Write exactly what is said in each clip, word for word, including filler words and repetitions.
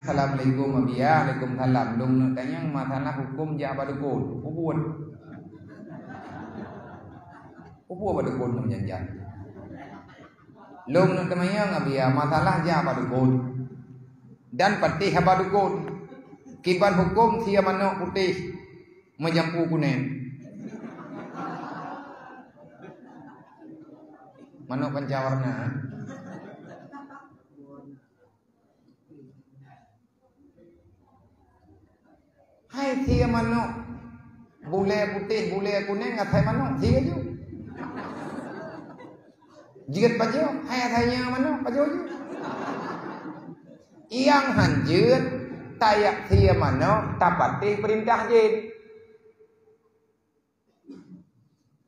"Assalamualaikum, Abiya." "Waalaikumsalam." "Lôn neuk tanyong masalah huköm jak bak dukon." Peue buet? Peue buet bak dukon ngon janjan? "Lôn neuk teumanyong, Abiya, masalah jak bak dukon dan patéh haba dukon. Kiban huköm sie manök putéh meujampu kuneng?" Manök panca warna. Hai sie manök, bulée putéh, bulée kuneng, asai manök, sie ju. Jeuet pajoh, hai asai nyoe manök, pajoh ju. Nyang han jeuet, tajak sie manök, tapatéh peurintah jén.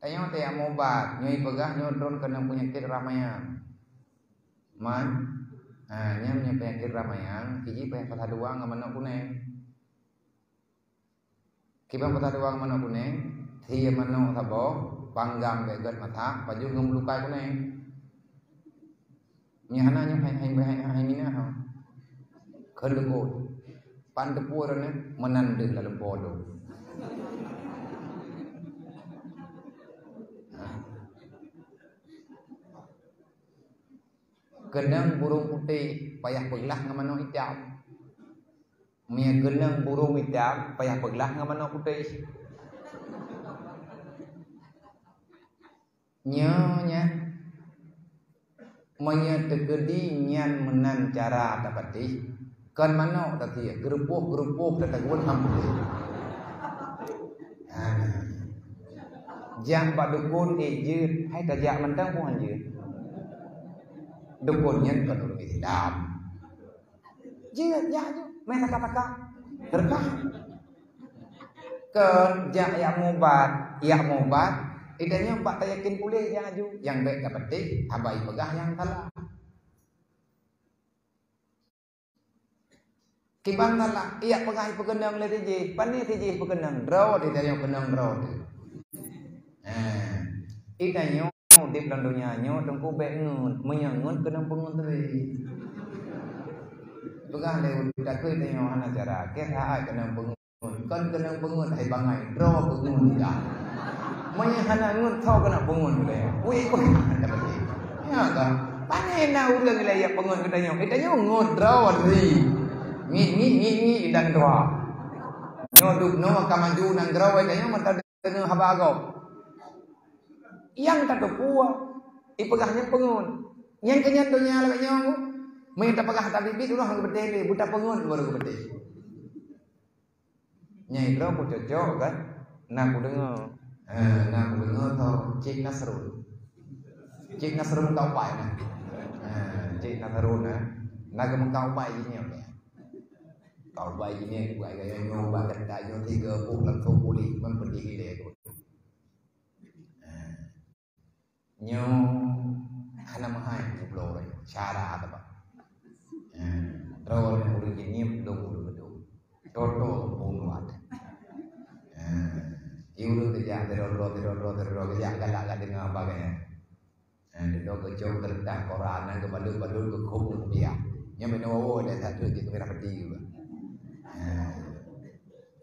Tanyoe tajak meuubat, nyoe ipeugah nyoe droe keunong peunyakét rhah mayang. Man, ha, nyan meunyoe peunyakét rhah mayang, kiji payah peusah dua ngon manök kuneng. Kiban peusah dua ngon manök kuneng, sie manök saboh, panggang bèk gèt masak, pajoh ngon bulukai kuneng. Nyan hana nyoe hai, hai, hai, hai mina ha. Kheun leumbot. Pan teupeu droeneuh meunan deuh lam lumpoe lôn. Keunong burông putéh payah peuglah ngon manök itam. Meunyoe keunong burông itam payah peuglah ngon manök putéh. Nyoe nyan, meunyoe teukeudi nyan meunan cara tapatéh, kon manök tasie, geurupoh-geurupoh tatagun hampôh. Hana. Jak bak dukon, eh, jeuet, hai tajak mantong pun han jeuet. Dukon nyan kon ureueng Islam. Jeuet, jak ju. Meuh taka-taka. Teuka. Keu jak jak meuubat, jak meuubat. Itanyoe bak tayakin puléh jak ju. Nyang bèk tapatéh, haba ipeugah nyang salah. Kiban salah, jak peugah ipeukeunong lé sijih. Pane sijih peukeunong? Droe, itanyoe keunong droe teuh. Nah, itanyoe udép lam donya nyoe teungku bèk ngeut, meunyoe ngeut keunong peungeut teuh. Peugah lé ureueng takheun tanyoe hana cara, keu saát keunong peungeut. Kon keunong peungeut hai bangai, droe peungeut dah. Meunyoe hana ngeut, soe keuneuk peungeut lé? Weh, weh, hana beutôi. Nyan ka. Pane na ureueng lé jak peungeut keu tanyoe? Keu tanyoe ngeut droe teuh. Ngiek, ngiek, ngiek, ngiek dan droe. Nyoe duek noe ka maju nanggroe tanyoe mantong deungoe haba gob. Nyang tateupeue, ipeugah nyan peungeut. Nyan keu nyan donya lagèe nyoe. Meunyoe tapeugah tabiet-biet, uroe han geupeudeh lé, buta peungeut baru geupeudeh. Nyang droe kucocok kan? Na kudeungoe. Eh, na kudeungoe tho Cik Nasrul. Cik Nasrul ka ubat na. Eh, Cik Nasrul na. Na geumeuka ubat jih nyoe. Ka ubat jih nyoe, ubat gaya nyoe, ubat gata nyoe, tiga puluh langsung pulih, man pedih ilèe tu. Eh. Nyoe hana meuhai geubloe uroe nyoe. Cara teuh, Pak. Eh, droe ureueng jihnyan dong ureueng beudong. Toto pun wat. Eh, i ureueng teujak sidroe-droe, sidroe-droe, sidroe-droe teujak galak ka deungoe bagai. Eh, sidroe geucok keureutah koran, na geubalot-balot geukhum ngon kupiah. Nyan binoe woe lé satu jeuet keu mirah peti juga. Eh,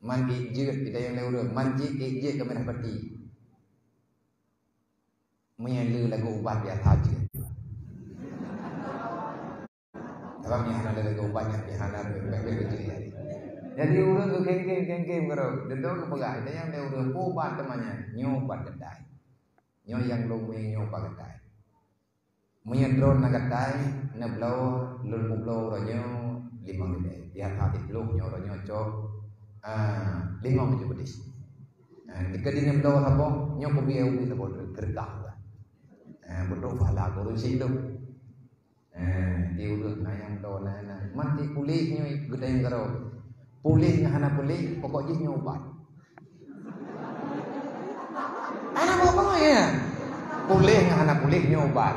man ék jeuet, kita nyang lé ureueng, man jih ék jeuet keu mirah peti. Meunyoe le lagu ubat biasa jeuet. Sabab nyan hana lé lagu ubat nyan pih hana lé, lé, lé, lé. Jadi ureueng geukhém-khém, khém-khém keudroe, dudoe geupeugah, "Nyan lé ureueng, peue ubat teuma nyan?" "Nyoe ubat geutai. Nyoe nyang lôn mi, nyoe ubat geutai. Meunyoe droeneuh na geutai, neubloe, lôn peubloe uroe nyoe limong ilèe. Biasa siplôh nyoe uroe nyoe cok, ah, limong ju peudeh. Ah, dikeue di neubloe saboh, nyoe kubiet ubit saboh keureutah." Ah, beudôh pahala keu ureueng syiek tu. Eh, di ureueng na nyang do na, na. Man ék puléh nyoe geutanyoe keudroe. Puléh ngon hana puléh, pokok jih nyoe ubat. Hana peue-peue ya. Puléh ngon hana puléh nyoe ubat.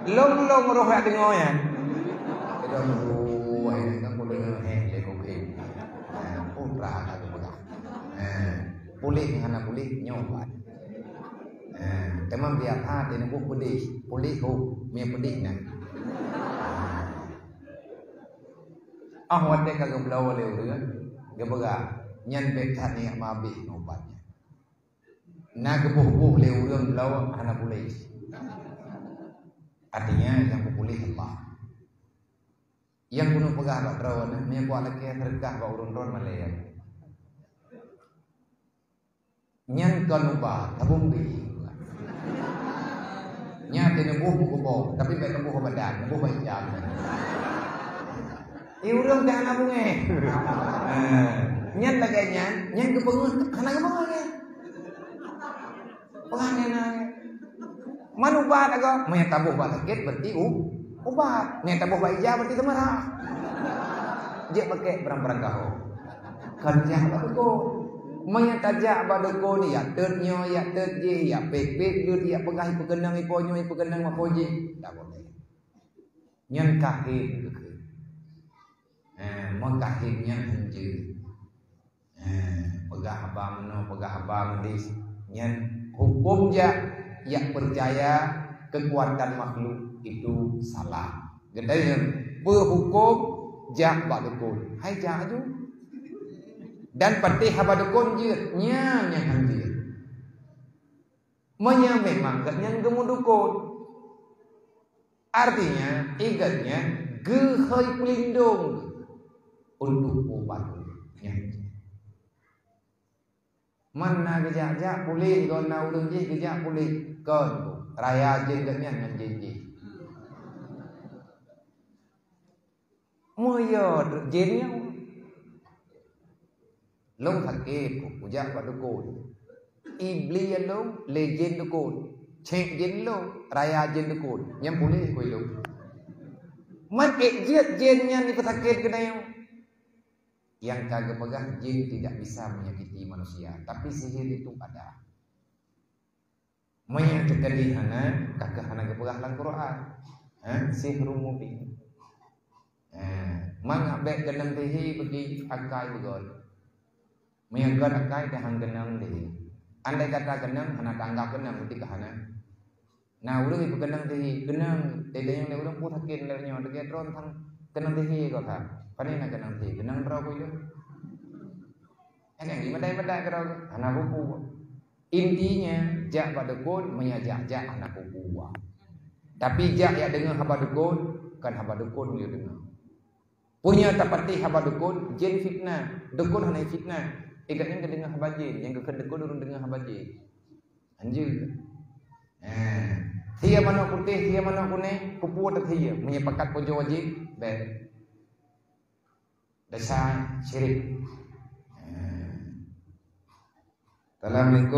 Lôn-lôn roh dak deungoe ya. Keudroe, wah, ini kan puléh ngon heh, lé kukhém. Eh, putra ka geupeugah. Eh, puléh ngon hana puléh nyoe ubat. Eh, teuma biasa di neubôh peudeh, puléh ho, mie peudeh nyan. Ah, watèe ka geubloe lé ureueng, geupeugah, "Nyan bèk that nyak meuabéh ubat nyan." Na geuboh-boh lé ureueng bloe hana puléh. Artinya, nyang peupuléh Allah. Nyang keuneuk peugah bak droeneuh, meunyoe kuat lakèe seudeukah bak ureueng droeneuh malèe. Nyan kon ubat, tabong bri. Nyan teuh neuboh meukeubong, tapi bèk neuboh badan, neuboh bak ija. Eh, ureueng dah hana beungèh. Eh, nyan lagèe nyan, nyan geupeungeuh, hana geupeungeuh lé. Peugah nyan na. Man ubat agoe, meunyo taboh bak sakét berarti u-, ubat. Meunyo taboh bak ija berarti teumeurah. Jeuet pakèk barang-barang gaho. Kon jak bak dukon. Meunyo tajak bak dukon, jak teuet nyoe, jak teuet jih, jak pèk-pèk jeuet, jak peugah ipeue keunong ipo nyoe, ipeue keunong ipo jih. Tak boleh. Nyan kahin keuh. Eh, meukahin nyan hanjeuet. Eh, peugah haba meunoe, peugah haba meudéh. Nyan huköm jak, jak peucaya keukuatan makhluk itu salah. Geutanyoe, peue huköm jak bak dukon? Hai jak aju. Dan patéh haba dukon jeuet, nyan nyang hanjeuet. Meunyo memang gobnyan geumeudukon, artinya, gobnyan geuhôi peulindong untuk ubat nyan. Man na geujak-jak puléh, gon na ureueng jih geujak puléh, kon, raya jén gobnyan ngon jén jih. Meuyôt jén nyoe. Lôn sakét, kujak bak dukon. Ibli lôn lé jén dukon. Cék jén lôn, raya jén dukon. Nyan puléh keu lôn. Man ék jeuet jén nyan jipeusakét keunoe. Nyang ka geupeugah jén tidak bisa menyakiti manusia, tapi sihir itu ada. Meunyo teukeudi hana, ka keuh hana geupeugah lam Quran. Ha? Sihrun mubin. Ha, mangat bèk keunong tihi bagi akai beugöt. Meunyo göt akai dah han keunong tihi. Andai kata keunong, hana tanggap keunong, berarti ka hana. Na ureueng ipeukeunong tihi, keunong, teudeungoe lé ureueng peue sakét lé nyoe, lagèe droe thang keunong tihi kok ka. Pane na keunong tihi, keunong droe keu ileueng. Hai kan, imadai-madai keudroe, hana buku. Intinya, jak bak dukon, meunyo jak-jak hana kubuah. Tapi jak jak deungoe haba dukon, kon haba dukon meunyo deungoe. Peue nyang tapatéh haba dukon, jén fitnah. Dukon hana fitnah. Ingat nyan geudeungoe haba jén, nyang geukheun dukon ureueng deungoe haba jén. Hanjeuet. Eh, sie manok putéh, sie manok kunéng, kupuet sie. Meunyo pakat pojo jén, bèk. Desya syirik. Eh. Assalamualaikum.